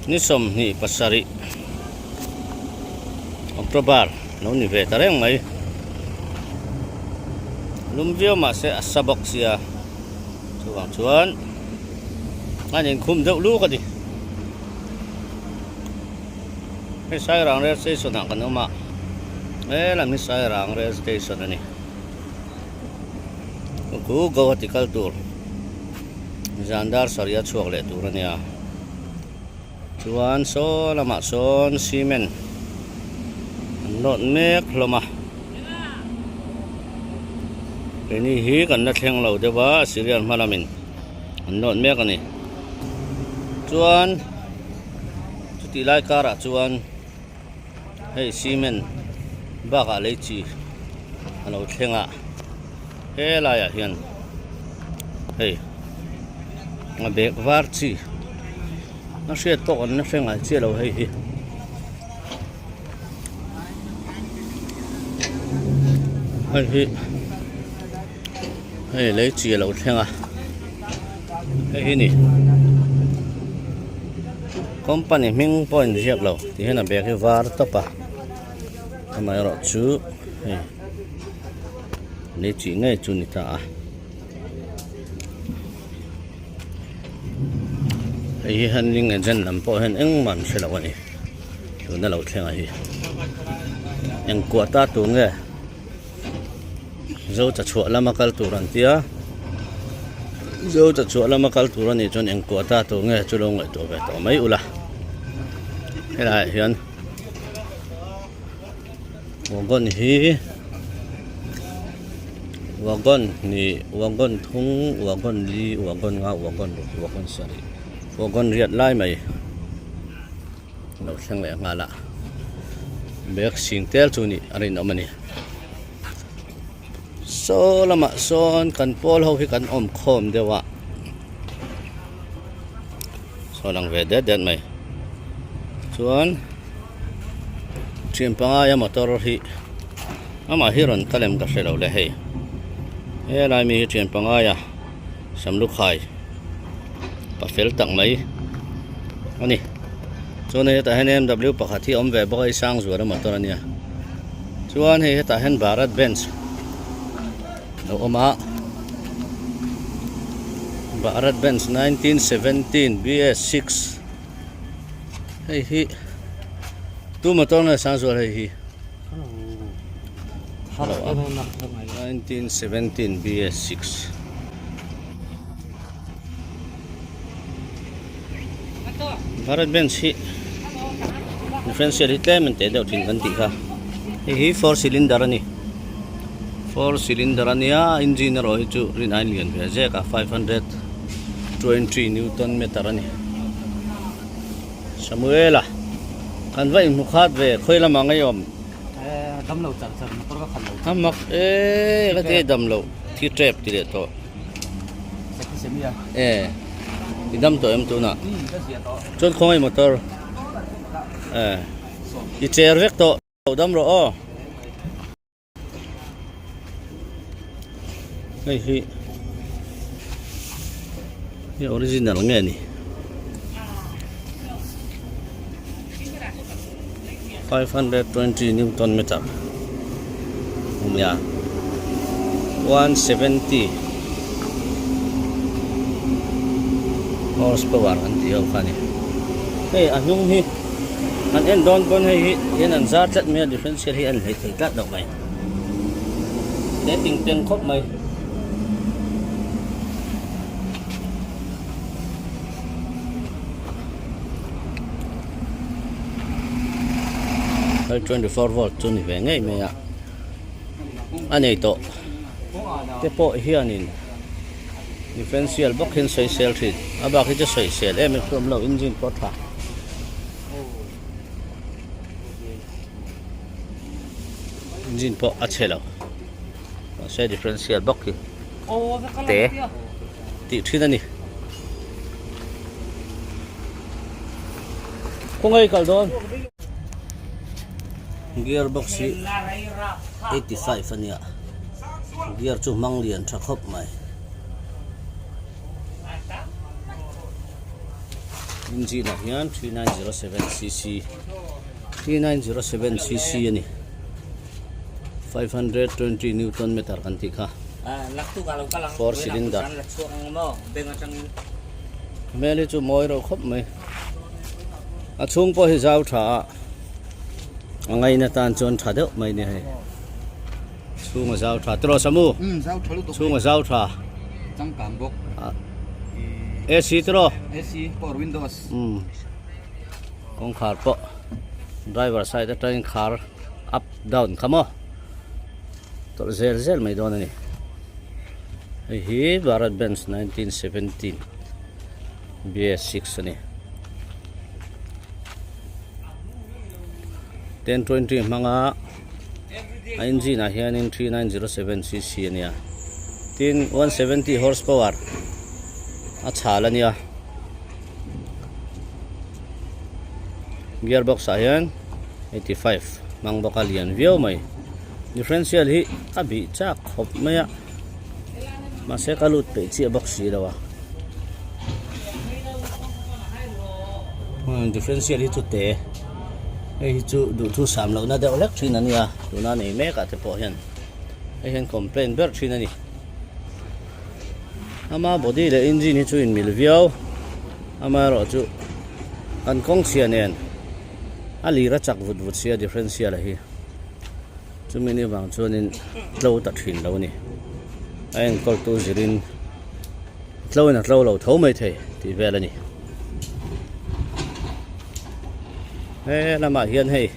Ni 27 October lo ni ve ta reng mai. Lum viau mahse a sa bawk sia chuvang chuan an inkhum deuh luk a ni. Hei Sairang rail station ah kan awm a, helam hi Sairang rail station a ni. Khu Guwahati kal tur zan dar sarih a chhuak leh tur a nia. Chuan saw lamah sawn cement an lawt mek hlawm a. Keini hi kan la thleng lo deuh a Syrian hma lamin an lawt mek a ni. Chuan chutih lai karah chuan hei cement bakah lei chi a lo thleng a helaiah hian hei a bag var chi a hriat pawh kan la hre ngai chiah lo hei hi. Hei hi hei lei chi a lo thleng a hei hi ni company hming pawh a inziak lo ti hian a bag hi var tawp a amaherawh chu hei lei chi ngei chu a ni ta a. Hei hi handling agent lam pawh hian engmah an hre lo a ni tuna lo thleng a hi eng kuah ta tur nge zo cha chhuah lama kal tur an tia zo cha chhuah lama kal tur a nih chuan eng kuah ta tur nge chu lo ngaihtuah ve tawh mai ula helaiah hian wagon hi wagon hnih wagon thum wagon li wagon nga wagon ruk wagon sarih wagon riat lai mai lo thleng leh nghal a bag sing tel chu nih a rinawm a ni saw lamah sawn kan pawl ho hi kan awm khawm deuh a saw lang ve det det mai chuan. Thian pangaia motor hi amah hi rawn kal em ka hre lo le hei helai mi hi thian pangaia samlukhai pa fel tak mai a ni chuan hei hetah hian M_W pakhat hi a awm ve bawk a hei Sangzuala motor a nia chuan hei hetah hian Bharat Benz a lo awm a Bharat Benz 1917 B_S6. Hei hi tu motor nge sang zual hei hi 1917 BS6 Bharat Benz hi differential hi tlem an teh deuh thin kan tih kha hei hi four cylinder a ni four cylinder a nia engine erawh hi chu rin aiin lian ve zek a 520 newton meter a ni. Samuela kan va inhmu khat ve khawi lamah ngei awm dam lo char char motor ka khalh lo a mak e ka ti dam lo thi tep ti leh tawh e i dam tawh em tunah chuan khawngaih motor e i cher vek tawh dam rawh aw. Hei hi hi original nge ni 520 newton meter nia 170 horsepower an tih ho kha a ni hei a hnung hi An en dawn pawn hei hi hian an zar tlat mai a differential hi a en hlei thei tlat lo mai he ting teng khawp mai. Hei 24 volt chu ni ve ngei mai a a nei tawh te pawh hianin Differential bawk hian sawisel thin a bak hi chu sawisel em em chu awm lo engine pawh a tha engine pawh a chhe lo mahse differential bawk hi te tih thin a ni khawngaih kal dawn gear box hi 85 a nia. Gear chu hmang lian tha khawp mai. Engine ah hian 3907 cc 3907 cc a ni 520 newton meter kan tih kha four cylinder hmel hi chu mawi reuh khawp mai a chhung pawh hi zau tha a a ngaina tan chuan tha deuh mai a ni hei chhung a zau tha tiraw Samu chhung a zau tha changkang bawk AC tiraw AC power windows kawngkhar pawh driver side atangin khar up down kha maw tawlh zel zel mai dawn a ni hei hi Bharat Benz 1917 BS6 a ni 1020 hmanga a engine ah hianin 3907 cc a nia tin 170 horse power a chhal a nia. Gear box ah hian 85 hmang bawk a lian viau mai differential hi a bih chak khawp mai a mahse ka lut peih chiah bawk si lo a differential hi chu te hei hi chu duhthu sam lohna deuh hlek thin a nia tuna nei mek ah te pawh hian hei hian complaint ber thin a ni. Ama body leh engine hi chu inmil viau amaherawh chu kan kawng chhia nen a lir a chak vut vut sia differential a hi chumi ni vang chuanin tlo ta thin lo a ni a enkawl tu zirin tlo in a tlo lo tho mai thei tih vel a ni he lamah hian hei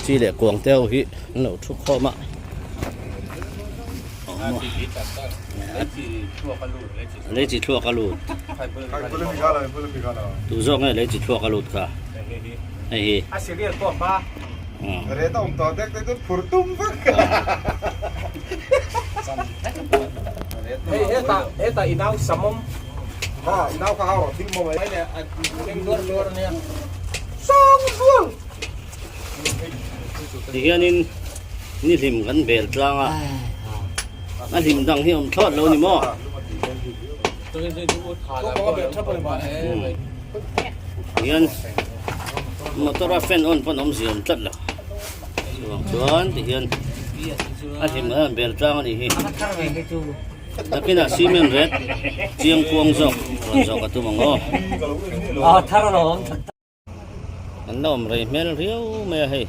chi leh kuang te ho hi an lo thu khawm a. Lei chi thluak a lut tu zawk nge lei chi thluak a lut kha hei hi a serial pawh pa ret a awm tawh dek dek phur tum vek hei heta heta i nau samawm ha i nau kha hau thil maw mai le a luar luar ania song zual Tihianin ni hlim kan bel tlang a, a hlim dang hi a awm thlawt lo ni maw? Tihian motor a fan on pawn awmzia awm tlat lo. Chuvang chuan tihian a hlim kan han bel tlang a nih hi. Nakinah cement ret chiang kuang zawk rawn zawk a tum ang aw. An la awm rei hmel riau mai a hei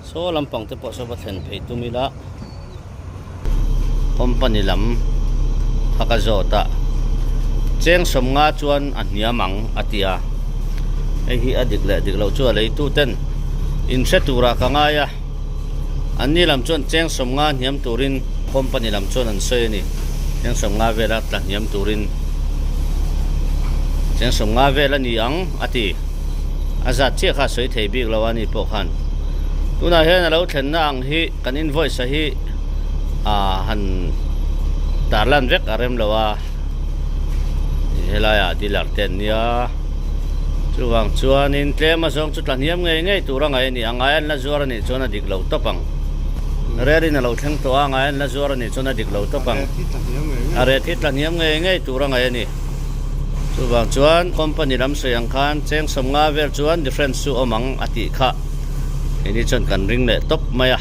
saw lampang te pawh saw va thlen phei tum ila company lam kha ka zawt a cheng sawmnga chuan a hniam ang a ti a hei hi a dik leh dik loh chu a leitu ten in hre turah ka ngai a an ni lam chuan cheng sawmnga hniam turin company lam chuan an sawi a ni cheng sawmnga vela tla hniam turin cheng sawmnga vel a ni ang a ti a zat chiah kha a sawi thei bik lo a ni pawh khan tunah hian a lo thlenna ang hi kan invoice a hi ah han tarlan vek a rem lo a helaiah dealer te an nia chuvang chuanin tlem a zawng chu tla hniam ngei ngei tur a ngaih a ni a ngai an la zuar a nih chuan a dik lo tawp ang rel in a lo thleng tawh a ngai an la zuar a nih chuan a dik lo tawp ang a ret hi tla hniam ngei ngei tur a ngaih a ni chuvang chuan company lam sawi ang khan cheng sawmnga vel chuan difference chu awm ang a tih kha keini chuan kan ring leh tawp mai a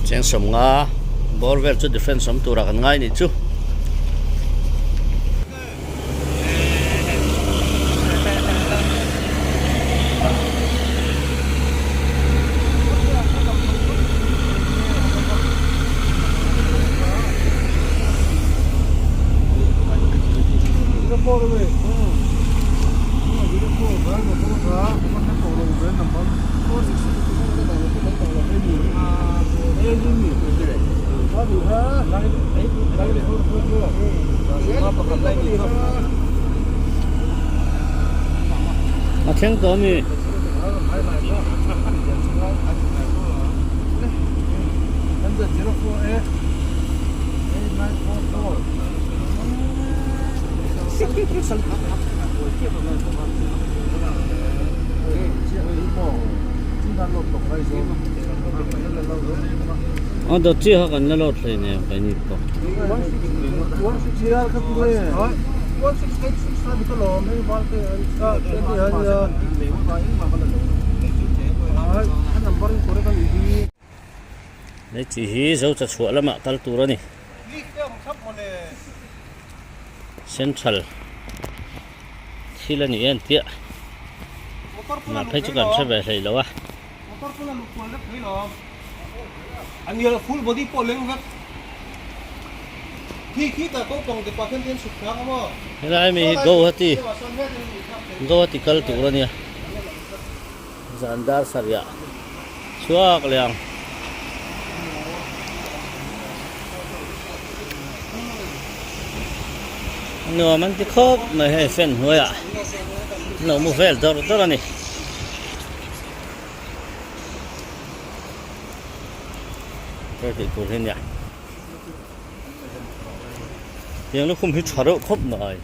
cheng sawmnga bawr vel chu difference awm turah kan ngai nih chu. A thleng tawh ami? A dawt chiah kha kan la lawt hlei nen keini pawh. Hei chi hi zo cha chhuah lamah kal tur a ni. Central thil a ni en tiah mah phei chu kan hre ve hlei lo a. Full body pawh leng vek khi khi ta ko pang te pa khen ten suk thang amo helai mi hi Guwahati Guwahati kal tur ania zan dar sarih ah chhuak leh ang. Nuam an ti khawp mai hei fan hnuaiah an lo mu vel dawrh dawrh a ni. Hei tih tur hi nia tiang lukhum hi tha reuh khawp mai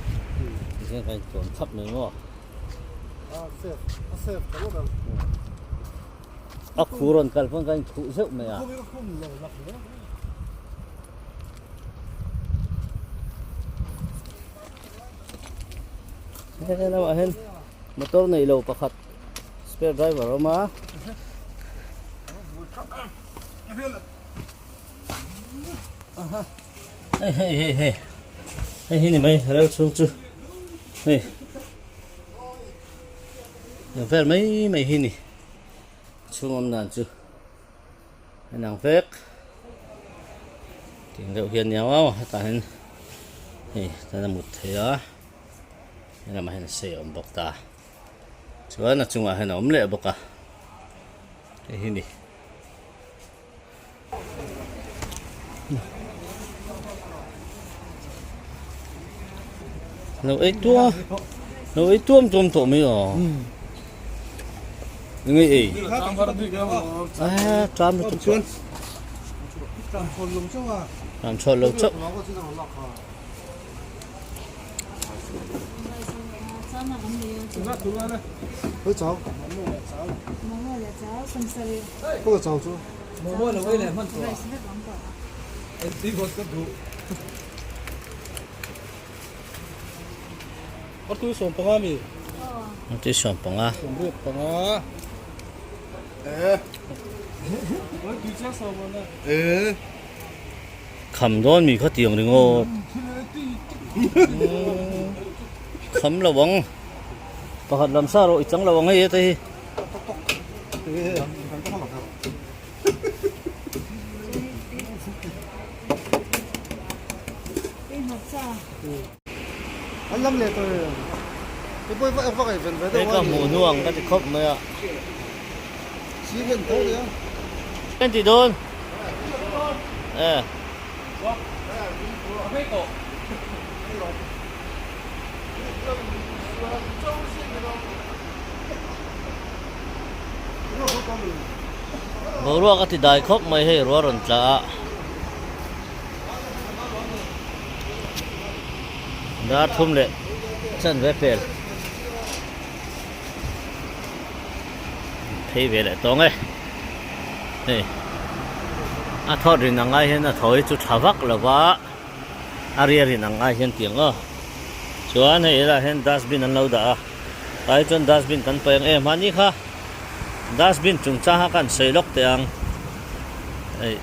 tihian kan intuam thap mai maw a khu rawn kal pawn kan inkhuh zeuh mai a. He lamah hian motor nei lo pakhat spare driver a awm a. Hei hei hei hei hei hi ni mai rel chhung chu hei vel mai mai hi ni chhung awm dan chu a inang vek tiang deuh hian nia aw hetah hian hei tan a mut theih a helamah hian a sei a awm bawk ta. Chuan a chungah hian a awm leh bawk a hei hi ni. Lo ei tua lo ei tuam tuam tawh mai aw. Nge ei. A tram lutuk tawh. Tram chhuat lo chauh. Tui sawmpanga. Kham dawn mi kha tiang ringawt. Kham lo ang. Pakhat lam sa rawh i chang lo ang hei heta hi. Hei ka hmuh hnuang ka ti khawp mai a. Kan ti dawn. Eh. Boruak a ti dai khawp mai hei ruah rawn tla a. Dar thum leh chanve pel phei ve leh tawng e hei a thawt rin ang ai hian a thaw hi chu tha vak lo va a ria rin ang ai hian tiang aw chuan hei helaiah hian dustbin an lo dah a tlai chuan dustbin kan paih ang em mahni kha dustbin chungchang kha kan sawi lawk teh ang hei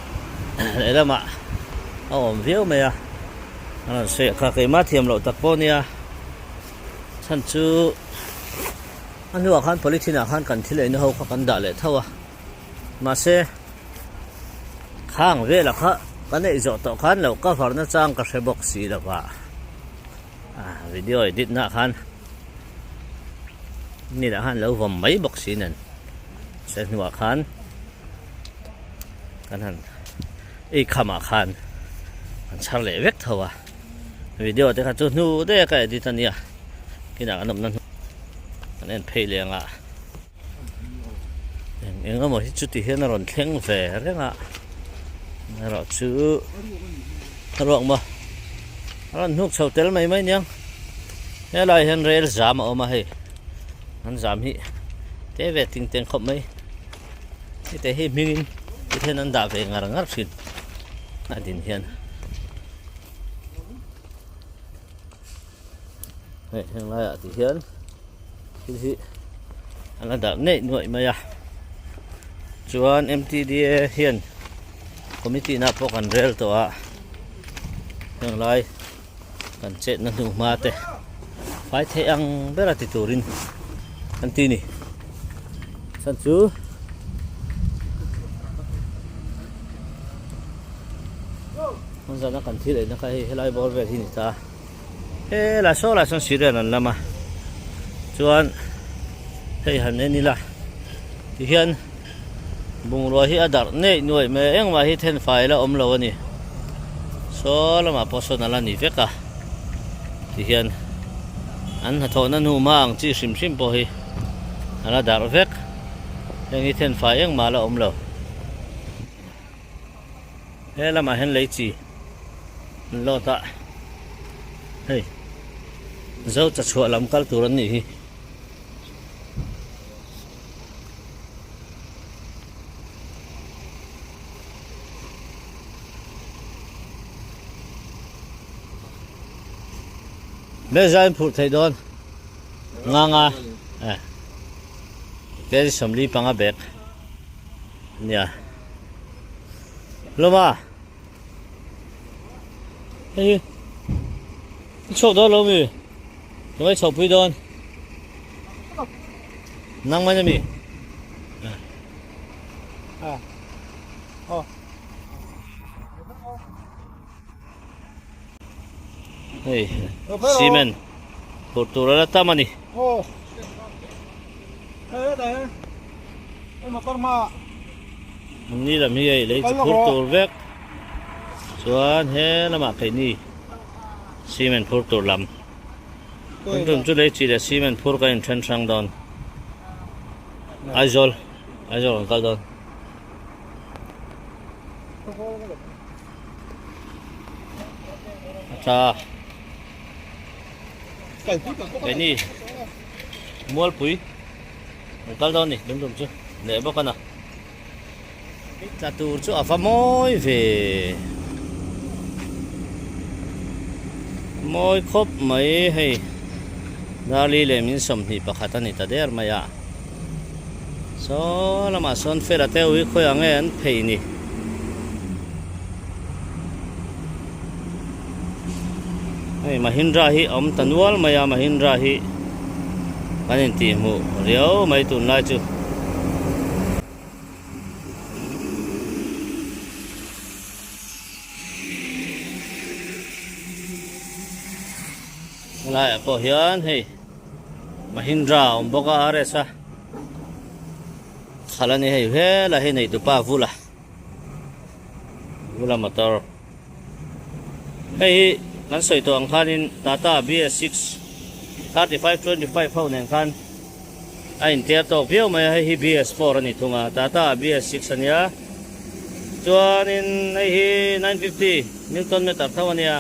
lehlamah a awm viau mai a. A rawn sawi kha keimah thiam loh tak pawh nia chhan chu a hnuah khan polythene ah khan kan thil eina ho kha kan dah leh tho a mahse khang velah kha kan ei zawh tawh khan lo cover na chang ka hre bawk si lo va ah video edit na khan ni lah khan lo vawm mai bawk si nen se hnuah khan kan han ei khamah khan an chhar leh vek tho a video te kha chu hnu daih a ka edit a nia kinah kan awmna kan en phei leh ang a eng eng emaw hi chuti hian a rawn thleng ve reng a erawh chu a ruak maw a rawn hnuk chho tel mai mai aniang helai hian rel zam a awm a hei an zam hi te ve ting teng khawp mai. Hete hi hmingin ti hian an dah ve ngar ngar thin a din hian. Hei heng laiah ti hian thil hi an la dah neih nuaih mai a chuan M_T_D_A hian committee na pawh kan rel tawh a heng lai kan chetna hnu hma te fai theih ang ber a ti turin an ti a ni chhan chu. Hmun zana kan thil eina kha hei helai bawr vel hi ni ta helai saw lai sawn sirian an lam a chuan hei han en ila tihian bungrua hi a darh neih nuaih mai a engmah hi then fai la awm lo a ni saw lamah pawh sawn a la ni vek a tihian an hnathawhna hnu hma ang chi hrim hrim pawh hi a la darh vek heng hi then fai engmah la awm lo. He lamah hian lei chi an lawt a hei zo cha chhuah lam kal tur an nih hi. Meza in phurh theih dawn nga nga eh kg 45 bag. Nia. Lawma. Hei. I chhuak dawn lo mi? Tungai chhoh pui dawn. Nang mai na mi? À. Ờ. Hei, cement phurh tur a la tam a ni. Ni lam hi hei lei chu phur tur vek chuan he lamah keini cement phur tur lam kan tum chu lei chi leh cement phur kan inthen hrang dawn Aizawl Aizawl kan kal dawn. A tha keini mualpui an kal dawn a ni dum dum chu leh bawk a na tla tur chu a va mawi ve mawi khawp mai hei darli leh min 21 a ni ta der mai a. Saw lamah sawn fela te ui khawiah nge an phei ni. Hei Mahindra hi a awm ta nual mai a Mahindra hi kan intih hmuh riau mai tunlai chu. Helaiah pawh hian hei Mahindra a awm bawk a RS a khalh a ni hei helai hi neitupa vula vula motor hei hi kan sawi tawh ang khanin Tata BS6 35 25 ho nen khan a inter tawk viau mai a hei hi BS4 a ni thung a Tata BS6 a nia chuanin hei hi 950 Newton meter tho a nia.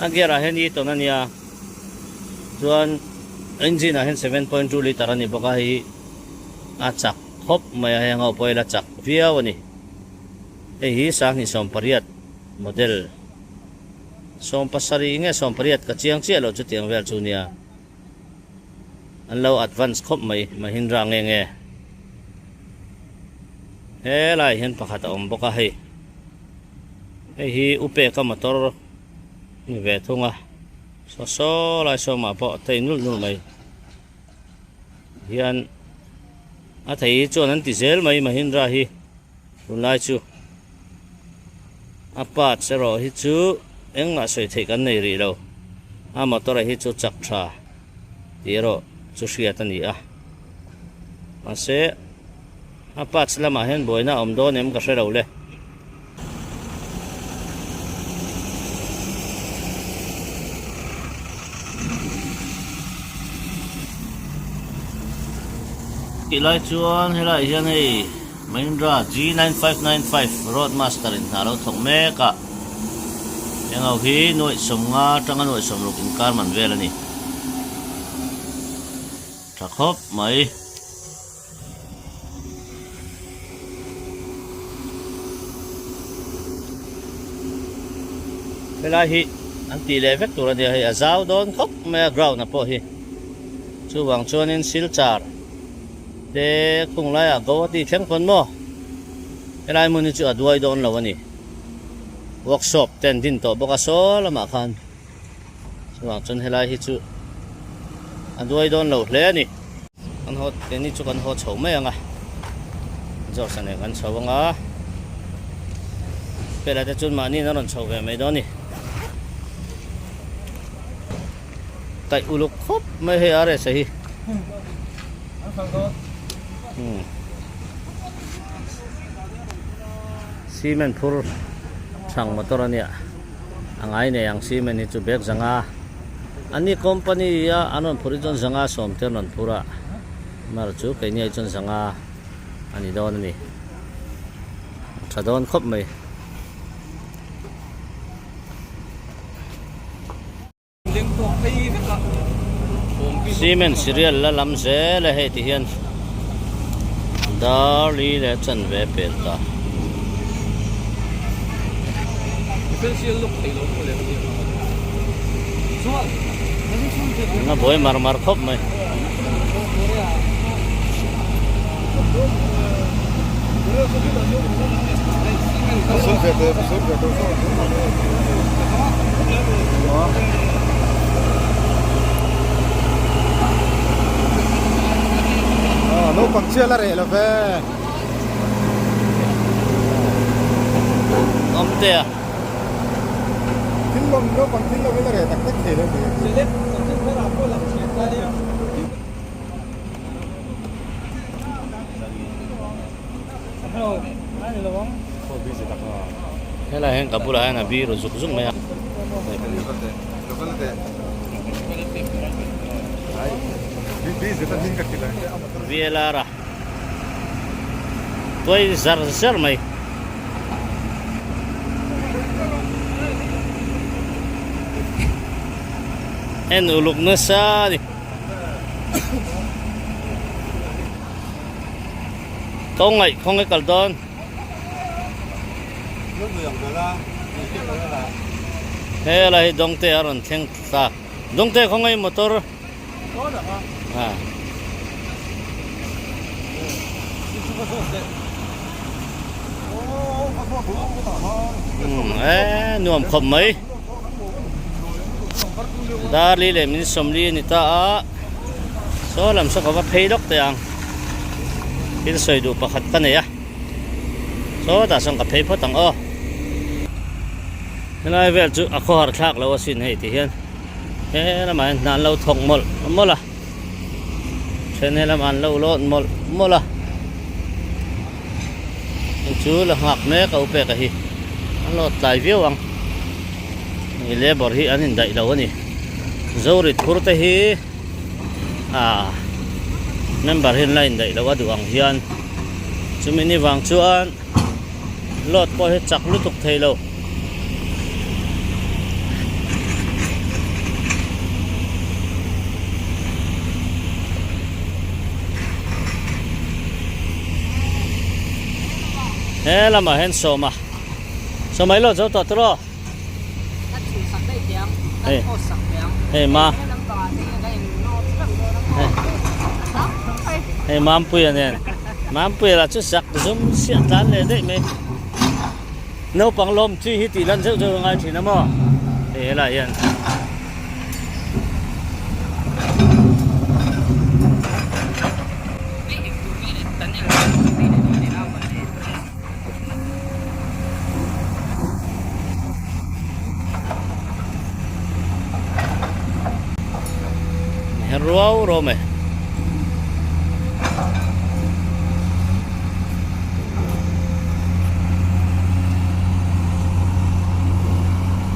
A gear ah hian e-ton a nia chuan engine ah hian 7.2 litre a ni bawk a hei a chak khawp mai a heng ho pawh hi la chak viau a ni hei hi 2018 model 17 nge 18 ka chiang chiah loh chutiang vel chu nia an lo advance khawp mai Mahindra nge nge helai hian pakhat a awm bawk a hei. Hei hi u peka motor ni ve thung a saw saw lai sawmah pawh a thei nulh nulh mai hian a thei hi chuan an ti zel mai Mahindra hi tunlai chu a parts erawh hi chu engmah sawi theih kan nei rih lo a motor a hi chu chak tha tih erawh chu hriat a ni a mahse. A parts lamah hian buaina a awm dawn em ka hre lo le. Tih lai chuan helaiah hian hei Mahindra G9595 Roadmaster in hna a lo thawk mek a, heng ho hi nuaih 50 atanga nuaih 60 inkar man vel a ni. Tha khawp mai. Helai hi An tih leh vek tur a nia hei a zau dawn khawp mai a ground ah pawh hi. Chuvang chuanin Silchar te khung laiah Guwahati thleng pawn maw helai hmun hi chu a duai dawn lo a ni. Workshop te an din tawh bawk a saw lamah khan chuvang chuan helai hi chu a duai dawn lo hle a ni. Kan haw keini chu kan haw chho mai ang a George a nen kan chho ang a Fela te chuan mahni in a rawn chho ve mai dawn a ni. Kaih uluk khawp mai hei RS a hi. Cement phur thang motor a nia a ngai nei ang cement hi chu bag zanga an ni company a an rawn phur hi chuan zanga sawm te an rawn phur a mar chu keini ai chuan zanga a ni dawn a ni a tha dawn khawp mai. Cement serial la lam zel a hei ti hian dar li leh chanve pel ta. A buai mar mar khawp mai. Naupang chial a reh lo ve. Awmtea. Thil lawm naupang thil lawm in a reh tak tak thei lo ni. Helai hian ka bulah hian a biru zuk zuk mai a. VLR a tuai zar zar mai. En uluk nasa a ni. Kau ngaih khaw nge kal dawn. Helai hi Dawngte a rawn thleng ta. Dawngte khaw nge motor. E nuam khawp mai. Darli leh min sawmli a ni ta a. Saw lam saw ka va phei lawk teh ang. Thil sawi duh pakhat ka nei a. Saw tah sawn ka phei phawt ang aw. Helai vel chu a khawhar thlak lo asin hei ti hian he lamah hian hna an lo thawk mawlh mawlh a. Then he lamah an lo lawt mawlh mawlh a. Hei chu la nghak mek a upeka hi an lawt tlai viau ang. Hei labour hi an indaih lo a ni. Zorit phur te hi ah member hi an la indaih lo a duh ang hian chumi ni vang chuan load pawh hi chak lutuk thei lo. He lamah hian sawma sawma i load zo tawh tawh rawh. Hei ma hei Mampuia nen Mampuia lah chu sak zum siah tlan leh daih mai naupang lawm chi hi tih lan zeuh zeuh a ngai thin a maw hei helai hian. Ruau ruau mai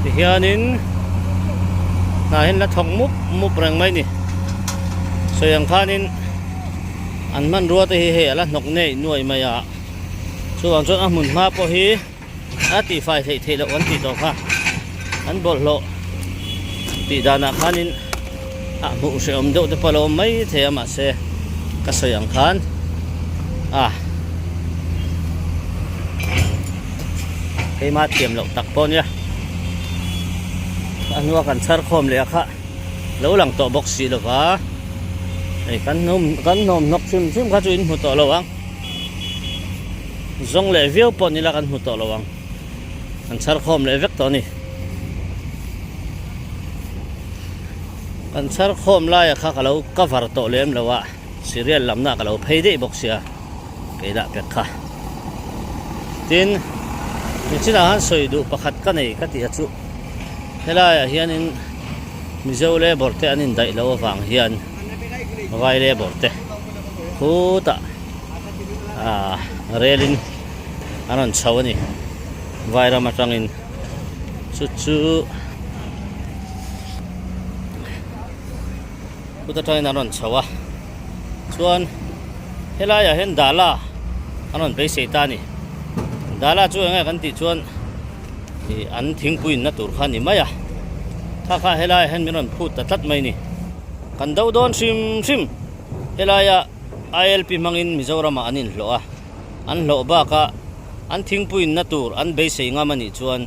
tihianin hnah hian la thawk mup mup reng mai a ni sawi ang khanin an hmanrua te hi hei a la hnawk nei nuai mai a. Chuvang chuan a hmun hma pawh hi a tihfai theih theih loh an tih tawh kha an bawlhhlawh tih danah khanin a hmuh hrehawm deuh te pawh a lo awm mai thei a mahse ka sawi ang khan a keima thiam loh tak pawh a nia. A hnua kan chhar khawm leh a kha lo lang tawh bawk si lo va, hei kan hnawm kan hnawm hnawk hrim hrim kha chu in hmu tawh lo ang, zawng leh viau pawh ni la kan hmu tawh lo ang, kan chhar khawm leh vek tawh a ni. Kan chhar khawm laia kha ka lo cover tawh lem lo a, serial lamna ka lo phei daih bawk sia. Kei lah pek kha. Tin, nichinah khan sawi duh pakhat ka nei ka tih a chu helaiah hianin Mizo labour te an indaih loh avang hian vai labour te khutah ah relin an rawn chho a ni vai ram atangin chu chu Kut atangin an rawn chho a, chuan helaiah hian dala an rawn beisei ta a ni. Dala chu enge kan tih chuan ih an thingpui inna tur kha a ni mai a, kha kha helaiah hian min rawn phut ta tlat mai a ni. Kan do dawn hrim hrim helaia ILP hmangin Mizoramah an inhlawh a, an hlawh bakah an thingpui inna tur an beisei ngam a nih chuan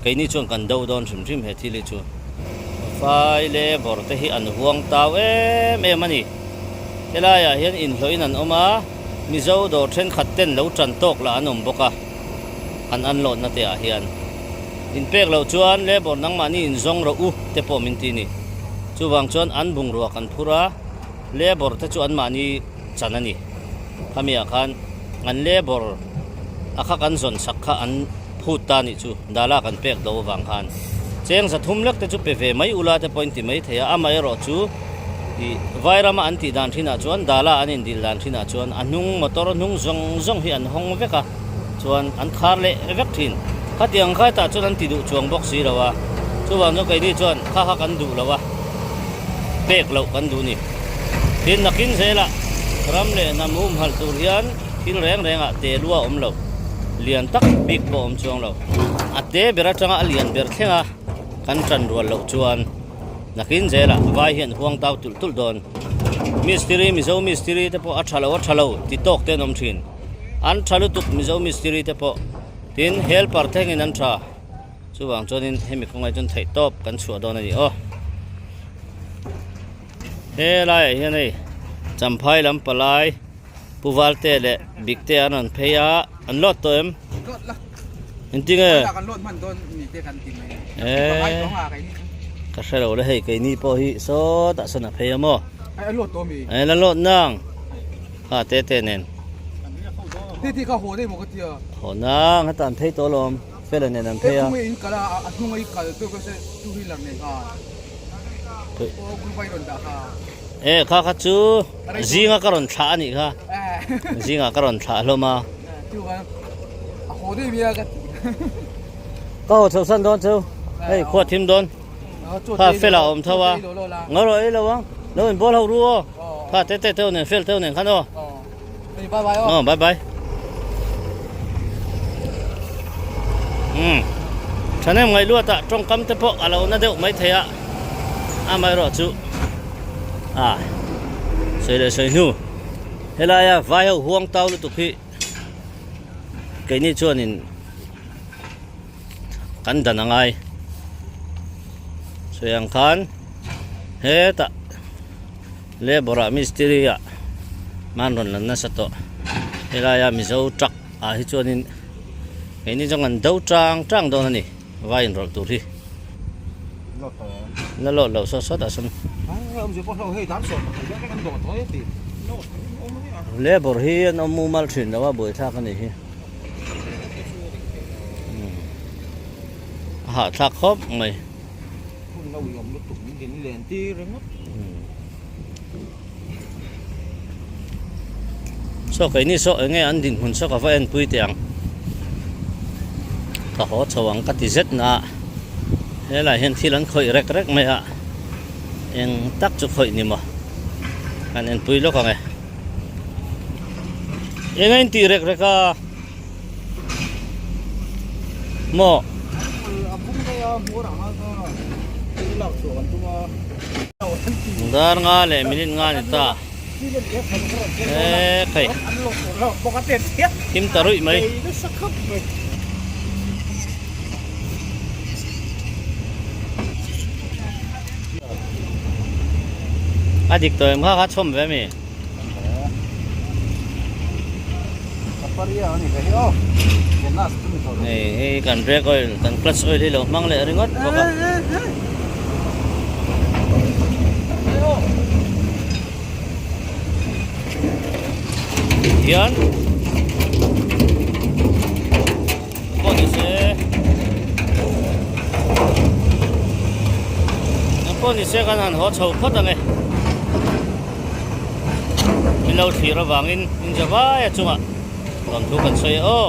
keini chuan kan do dawn hrim hrim he thil hi chu. Vai leh bawr te hi an huang tau em em a ni. Helaiah hian inhlawhin an awm a, Mizo dawr thenkhat ten lo tan tawk lah an awm bawk a, an unload na te ah hian. Inpek loh chuan labour nangmahni inzawng rawh u te pawh min ti a ni. Chuvang chuan an bungrua kan phur a, labour te chu anmahni chan a ni. Khamiah khan an labour a kha kan zawn sak kha an. Phut ta nih chu Dala kan pek do avang khan cheng zathum lek te chu pe ve mai ula te pawh in ti mai thei a, amaherawh chu ih Vairama an tih dan thinah chuan Dala an indil dan thinah chuan a hnung motor hnung zawng zawng hi an hawng vek a, chuan an khar leh vek thin. Khatiang khai tah chuan an ti duh chuang bawk si lo a, chuvang chuan keini chuan kha kha kan duh lo a, pek loh kan duh ni. Tin nakin zelah ram leh hnam humhalh tur hian thil reng rengah te lua awm lo. Lian tak bik pawh awm chuang lo. A te ber atanga a lian ber thleng a, kan tan rual loh chuan nakin zelah vai hian huang tau tulh tulh dawn. Mistiri, Mizo mistiri te pawh a tha lo a tha lo ti tawk te an awm thin. An tha lutuk Mizo mistiri te pawh. Tin, helper thlengin an tha. Chuvang chuanin hemi kawngah chuan theihtawp kan chhuah dawn a ni aw. He laiah hian hei Champhai lam palai. Pu Valte leh Bikte an rawn phei a, an load tawh em? Load la. Engtin nge? Kan load hman dawn ni te kan ti mai. Eh. Ka hre lo le hei keini pawh hi sawtah sawn a phei a maw? Ai a load tawh mi? Ai la load nang. Kha te te nen. Ti ti kha haw dei maw ka tia. Haw nang heta an phei tawh alawm. Fela nen an phei a. E khawnge in kal a, a hnunga i kal chu ka se two wheeler nen kha. Aw group a i rawn dah kha. E kha kha chu zinga ka rawn thlah a nih kha. Zinga ka rawn thlah hlawm a. Ka haw chho san dawn chu. Hei khua thim dawn. Kha fela awm tho a. Ngaw rawh ei lo ang. Lo in bawl ho ru aw. Kha te te teu nen fel teu nen khan aw. Bye bye aw. Bye bye. Thahnem ngaih luat ah tawngkam te pawh a lo na deuh mai thei a, amaherawh chu ah sawi leh sawi hnu helaia vai ho huang tau lutuk hi keini chuanin kan dan a ngai sawi ang khan hetah labour ah mistiri ah man rawn lan nasa tawh helaia mizo truck ah hi chuanin keini zawng an do tang tang dawn a ni vai inrawlh tur hi la lawt lo sawt sawt ah sawn labour hi an awm mumal thin lo a buaithlak a nih hi a hahthlak khawp mai. Saw keini saw enge an dinhmun saw ka va enpui teh ang ka haw chho ang ka ti zet na a helaiah hian thil an khawih rek rek mai a eng tak chu khawih ni maw kan enpui lawk ang e eng a intih rek rek a. Maw? Dar nga leh minute nga ni ta. E khai. Thim ta ruih mai. A dik tawh em kha kha chhawm ve mi? Hei hei kan brake oil kan clutch oil hi lo hmang leh ringawt bawk a. Hian pawh ni se eng pawh ni se kan han haw chho phawt ang e min lo thlir avangin in zavai a chungah lawmthu kan sawi a aw.